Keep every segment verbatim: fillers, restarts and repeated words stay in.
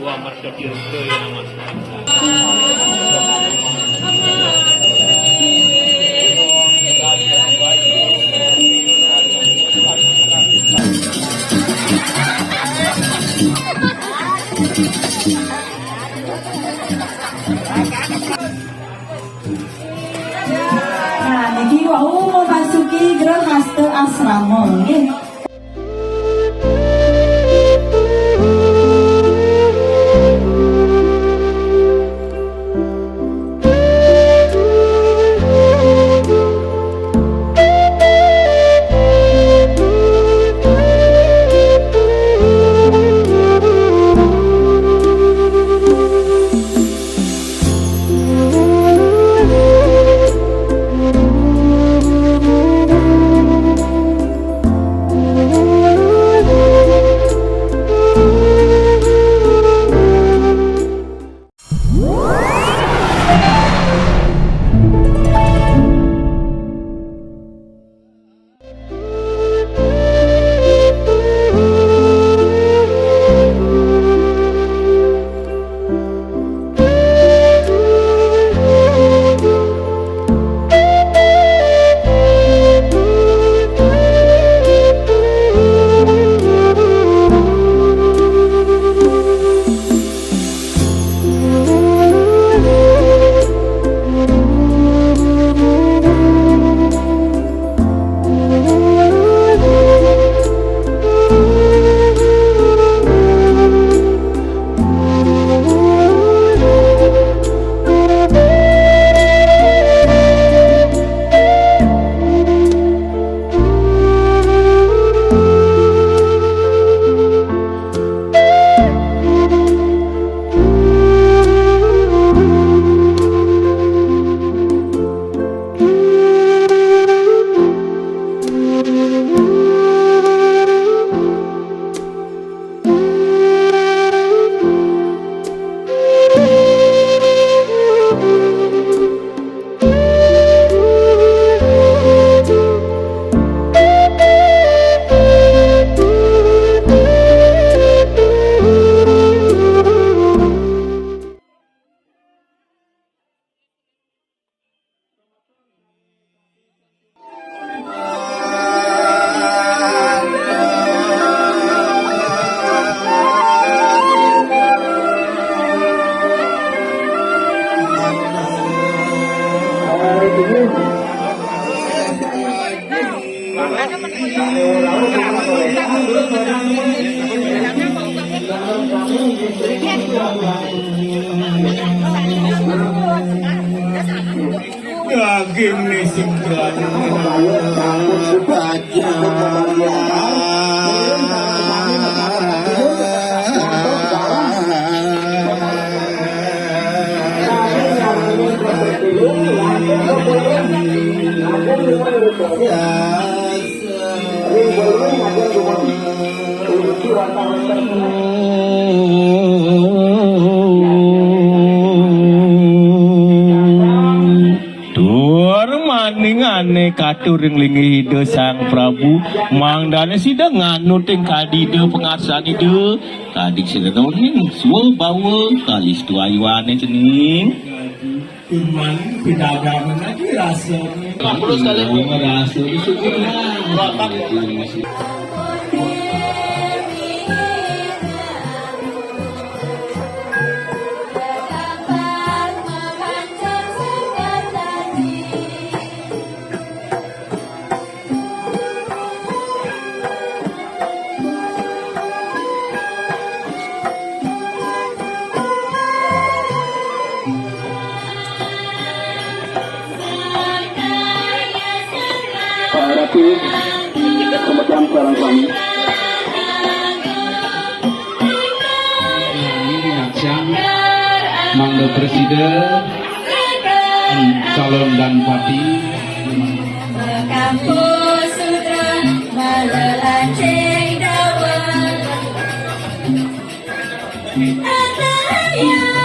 Wa merca tirta ya nama. Nah, niki wau memasuki grehasta asrama, nggih. Daging nih sing Tur maningane katur ring linggih Ida Sang Prabu, mangdane sida nganuting kadi Ida pangarsan Ida, kadi sida nuning swabawa kalistu ayuane cening. Cuman pidagaman lagi rasanya. Terus kali. Merasa bersyukur. Para tim, kemudian sekarang kami. Ini yang mangda presiden, calon dan pati. Kampus Sutra, Malelancing Dawa. Ada yang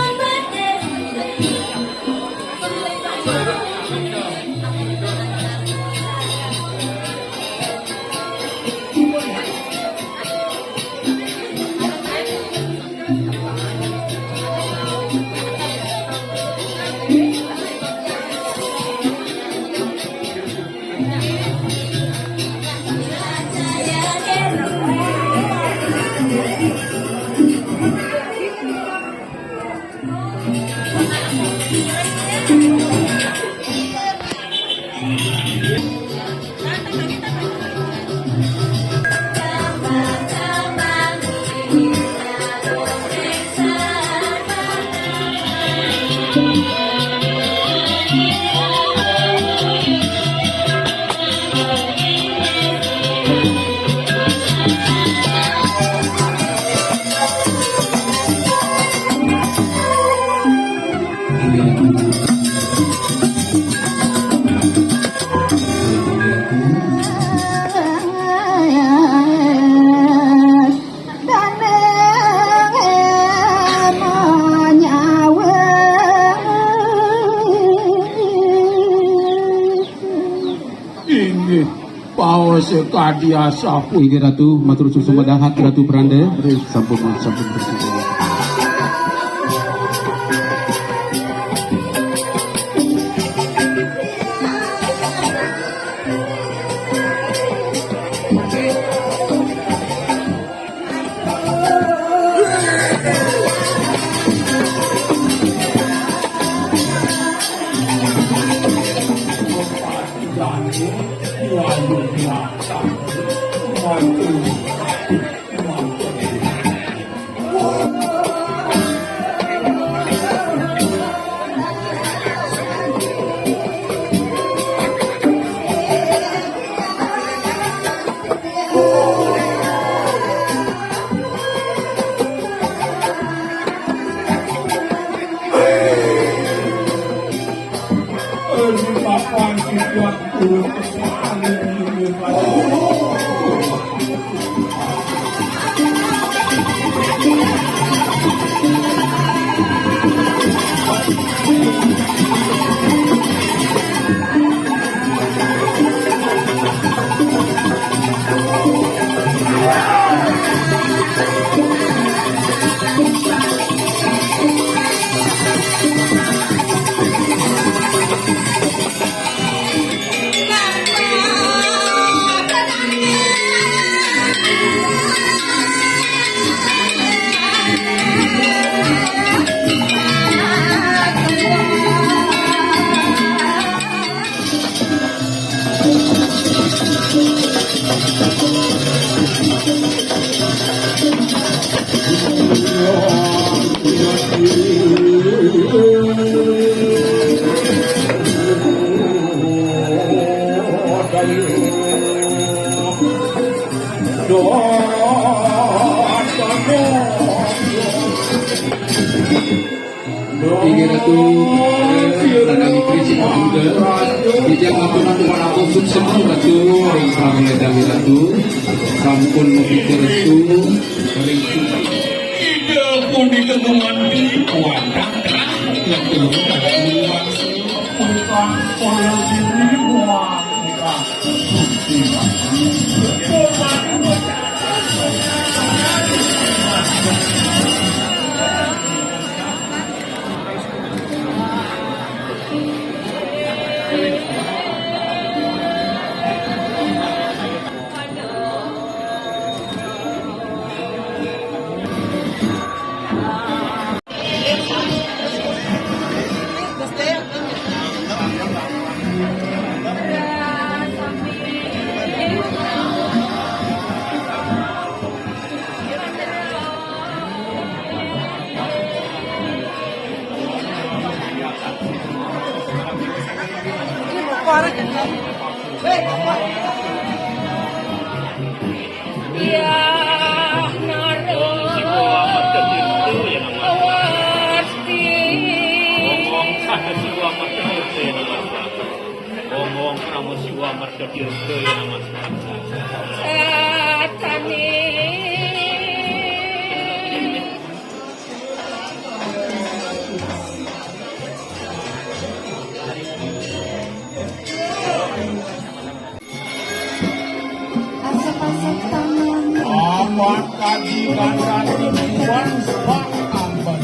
Inggih, paos kadi asapunika. Inggih, Ratu, matur suksma dahat, Ratu Pranda. Sampun, sampun, sampun. Inggih, Ratu, eh, Nana Mitri Sinahuda. Titiang ngapunten wanaku suksma, Ratu, ring pramedami, Ratu. Sampun mapikir restu ring Inggih punika gumanti wantah ngeturutan punika oleh diri wantah. Yah, nara. Wong siwa merga tirta ya nama. Awasti. Wong, wong sada siwa merga tirta ya nama. Wong, wong krama siwa merga tirta ya nama. Satane. Asep-asep tangan. Amat kaji gandani buan sebab amben.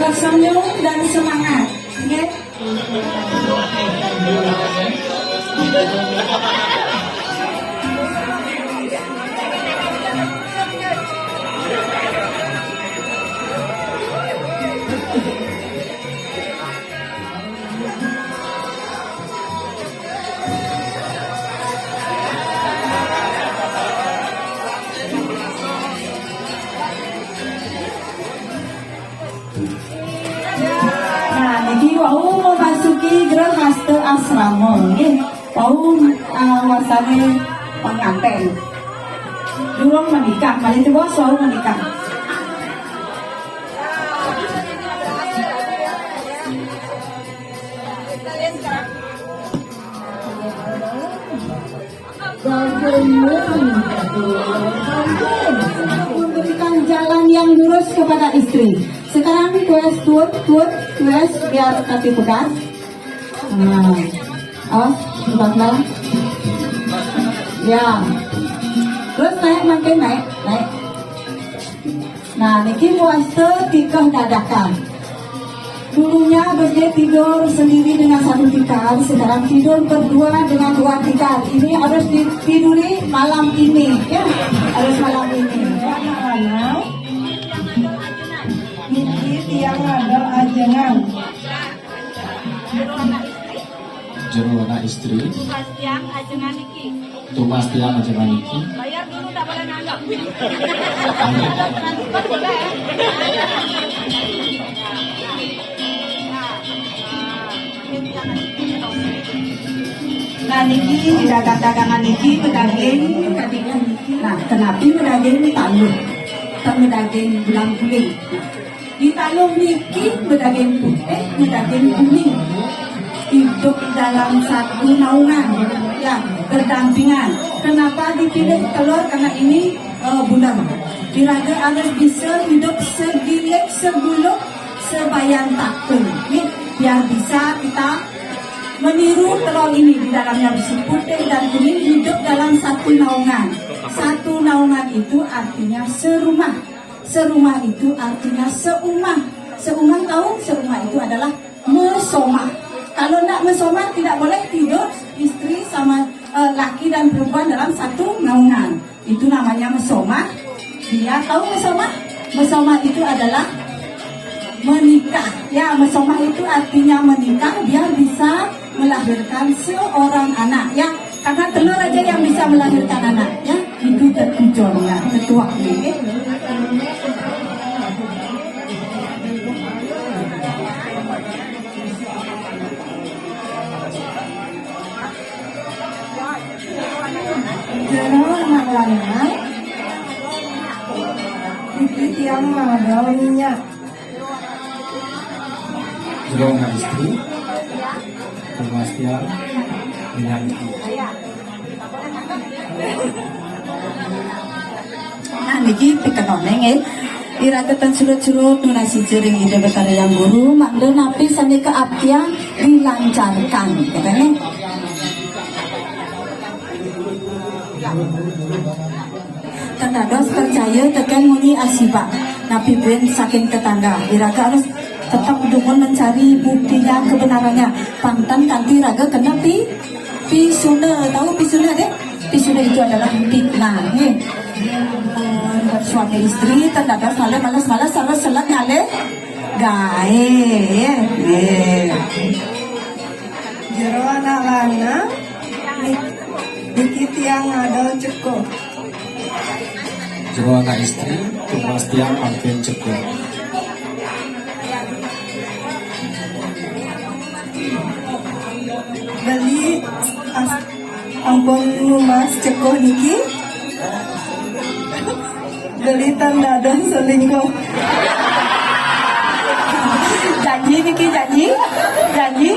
Senyum dan semangat, nggih. Nah, niki wau memasuki grehasta asrama, nggih. Wau, ah, wasane penganten. Durung menikah, malih tiwas wau menikah. Memberikan jalan yang lurus kepada istri. Sekarang tuas tuut, tuut, tuas biar kaki pegat. Nah, awas, pegat lah. Ya. Terus naik, makin naik, naik. Nah, niki puasa tikar dadakan. Dulunya Besde tidur sendiri dengan satu tikar, sekarang tidur berdua dengan dua tikar. Ini harus ditiduri malam ini, ya, harus malam ini. Anak lanang, niki tiang ada ajengan. Jero anak istri. Tumas tiang ajengan niki. Tumas tiang ajengan niki. Bayar dulu, tak boleh nanggap. Nah, niki di dagang-dagangan niki pedaging, nah, kenapi pedaging taluh, ten pedaging belang guling. Di taluh niki bedaging putih, bedaging kuning. Hidup dalam satu naungan, ya, berdampingan. Kenapa dipilih telur? Karena ini, eh, bulan. Iraga harus bisa hidup segilik, seguluk, sebayan takun. Nih, biar bisa kita meniru telur ini, di dalamnya besi putih dan kuning, hidup dalam satu naungan. Satu naungan itu artinya serumah. Serumah itu artinya seumah. Seumah tahu? Seumah itu adalah mesomah. Kalau nak mesomah, tidak boleh tidur istri sama, eh, laki dan perempuan dalam satu naungan. Itu namanya mesomah. Dia tahu mesomah? Mesomah itu adalah menikah. Ya, mesomah itu artinya menikah. Dia bisa melahirkan seorang anak, ya. Karena telur aja yang bisa melahirkan anak, ya. Itu tertujuan, ya, ketua ini. Jero anak lanang, iki tiang madol minyak. Jero anak istri, Sebastian, dengan. Nah, niki pikenohne nggih. Iraga ten surut-surut nunas sida ring Ida Betara Hyang Guru, mangda napi sane kaaptiang dilancarkan, katanya. Ten dados percaya teken munyi asibak. Napi buin saking tetangga. Iraga harus tetap dumun mencari buktinya, kebenarannya. Pang ten kanti raga kena pi-, pisuna. Tahu pisuna, dek? Pisuna itu adalah fitnah, nggih. Mun suami istri, ten dados malih males-males, harus selat ngalih gae, nggih. Jero anak lanang, ni-, niki tiang ngadol cekuh. Jero anak istri, tumas tiang mangkin cekuh. Beli as-, ampun numas cekuh niki. Gelitan dadah selingkuh. Janji niki, janji? Janji?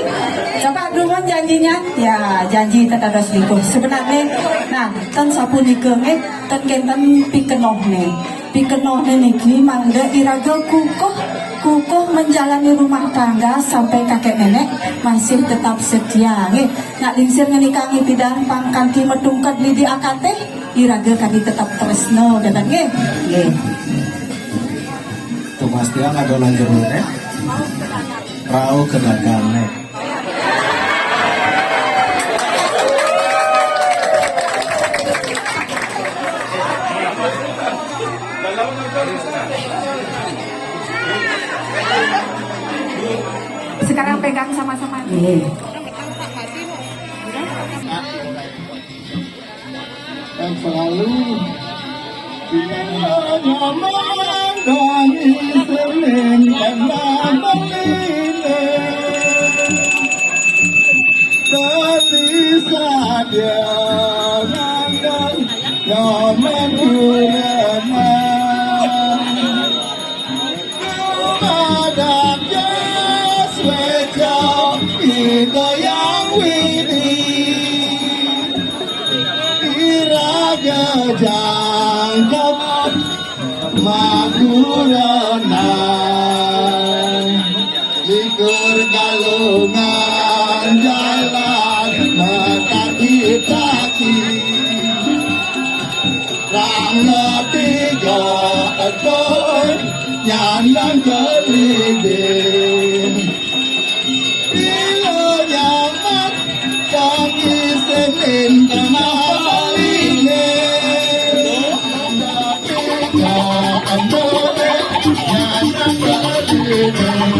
Coba dumun janjinya. Ya, janji ten dados selingkuh. Sebenarnya, nah, ten sapunika nggih, ten kenten pikenohne. Pikenohne niki mangda iraga kukuh, kukuh menjalani rumah tangga sampai kakek nenek masih tetap setia nggih. Nak lingsir ngenikang ipidan pang kanti matungked midi akatih, iraga kadi tetep tresna, kenten nggih? Nggih. Tumas tiang ada lanjut, eh? Rauh ke dagang, nih. Sekarang pegang sama-sama nih. Dan selalu Nyaman dan istrining kena meline. Beli sadia nandang nyaman gurana. Madak jas weca ida yang widi. Iraga jangkep magurana. Likur galungan jalan mataki-taki. Rangga tiga ekor nyandang keliding. Bila nyaman kaki senin tengah baline. Rangga tiga ekor nyandang keliding.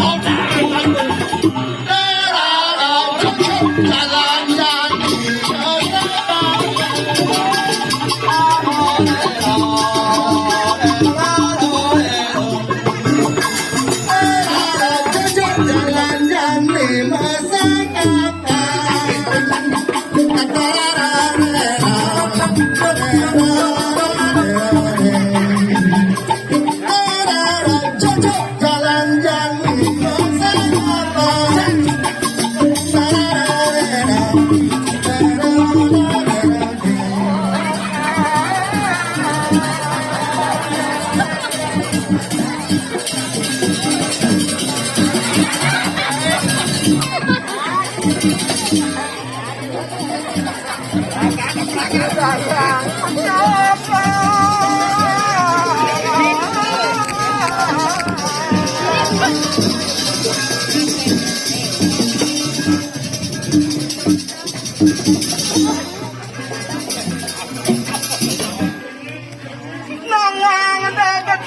Nanging daged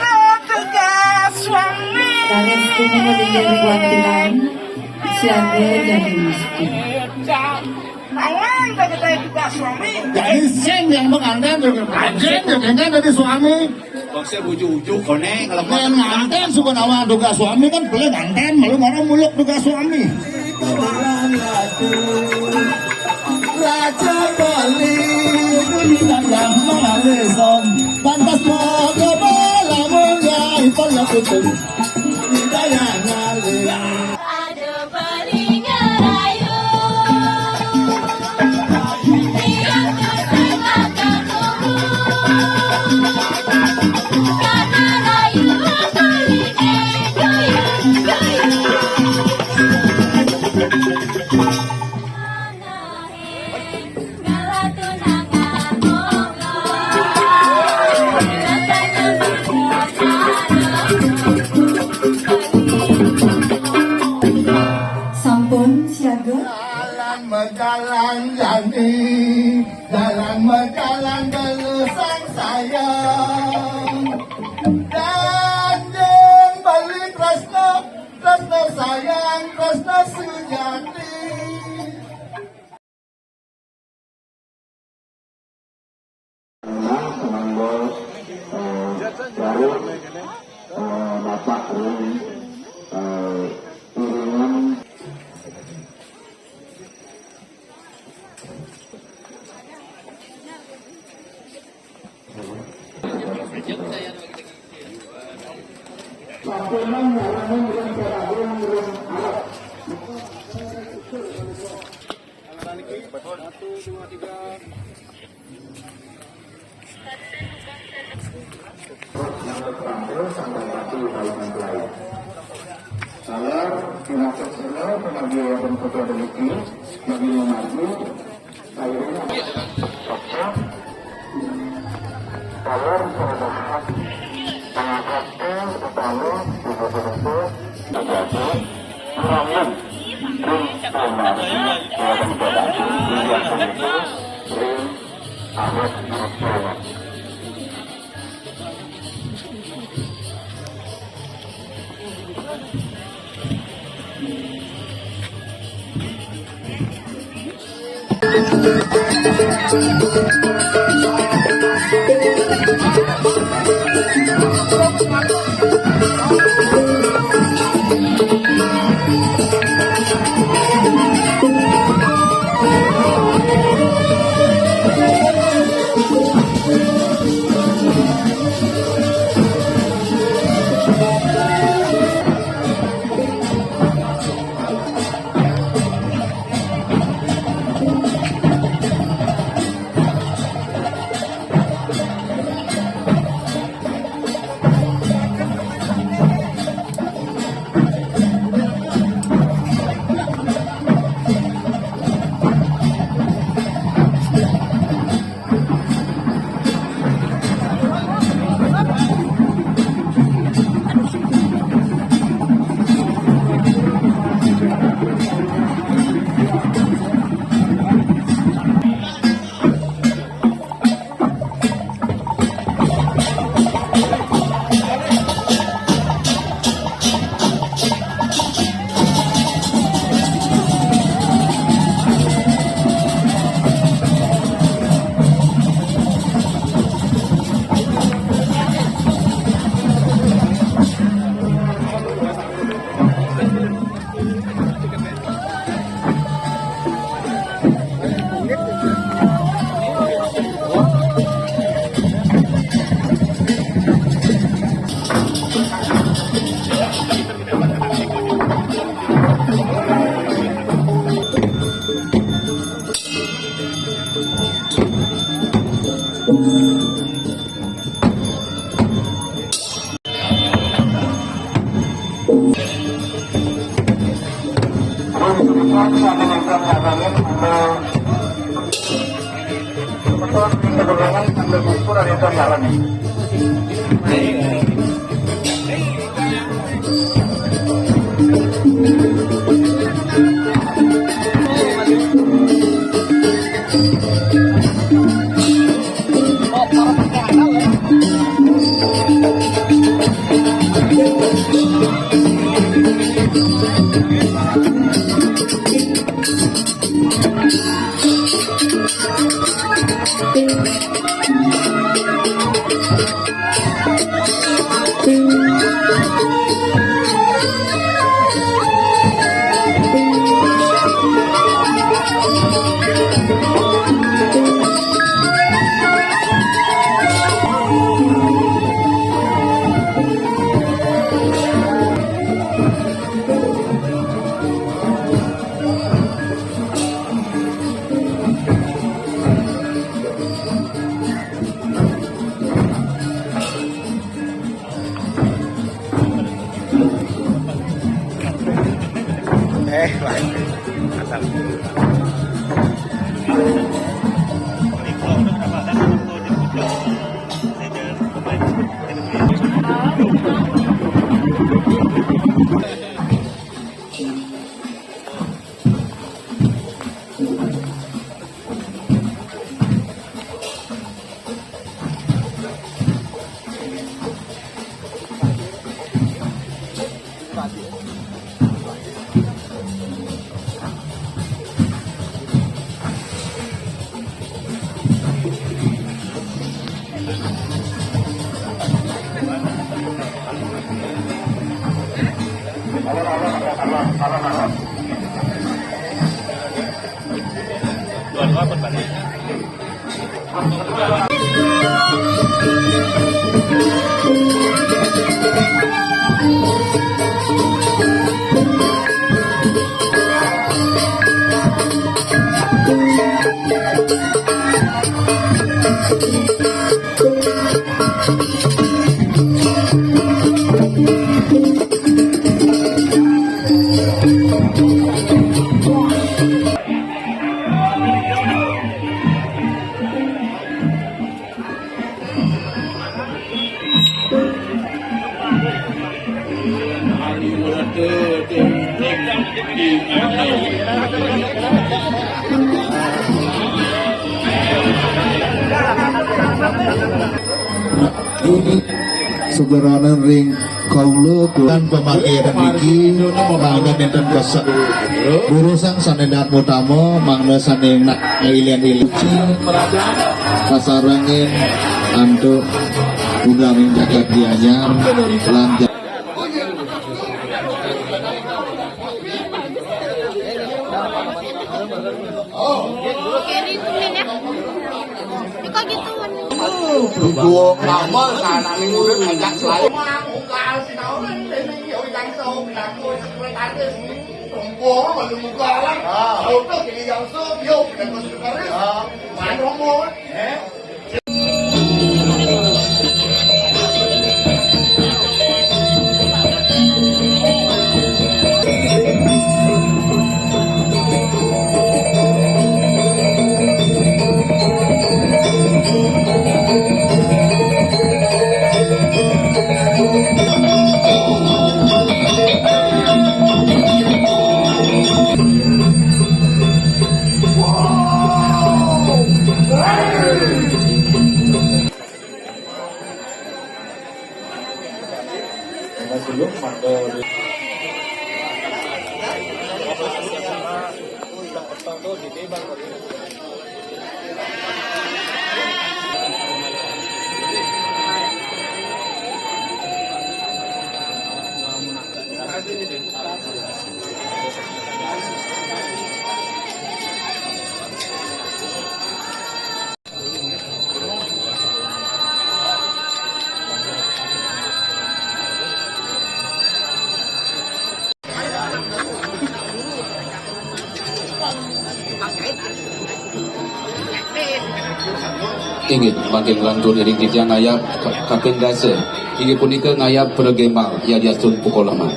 tugas suami. Sanés tumunu ring kuatilan, siaga jadi miskin. Nanging daged tugas suami. Jadi sing yang pengantin juga rajin ya kan jadi suami. Maksudnya bujuk-bujuk koné kalau Nganten suka nawang tugas suami kan boleh nganten, malu mana muluk tugas suami. Raja Bali, Raja Malisom, pantas moga bala mulia ipal lakutung. Daya ngalih. Sampun siaga. Jalan majalan jani, jalan majalan gelusang sayang. Danjeng Bali Kresna, Kresna sayang, Kresna sujati. Memang penganggul eh, baru eh, Bapak Ruli eh, Piringan. Sampeyan nyaranang ring Paragung ring Arab. Yang bertampil sampai mati paling lain. Saya pinakut sila penagih dan kota demikian bagi yang maju. Akhirnya, saya sudah mengatakan pengakuan utama di Indonesia. Eh, baik. Asal. Sugeraning ring kaula kulan pamanggihan niki mangda nenten kesek. Durusang sane dahat utama mangda sane nak ilen-ilen. Kasarengin antuk udaning jagat Gianyar lan ja- Keri kuning ya. Ini kok gitu warnanya? Dua nama, anak ini udah banyak selain. Muka sinaon, ini yo yang so, yang so sekretaris. Perempuan baru muka lah. Ah. Auto jadi yang so, yo, yang so sekretaris. Ah. Main rombongan. Eh? Inggih, mangkin lantur ring titiang ngayab ka-, kaping dasa. Inggih punika ngayab pragembal, yadiastun pukul lima.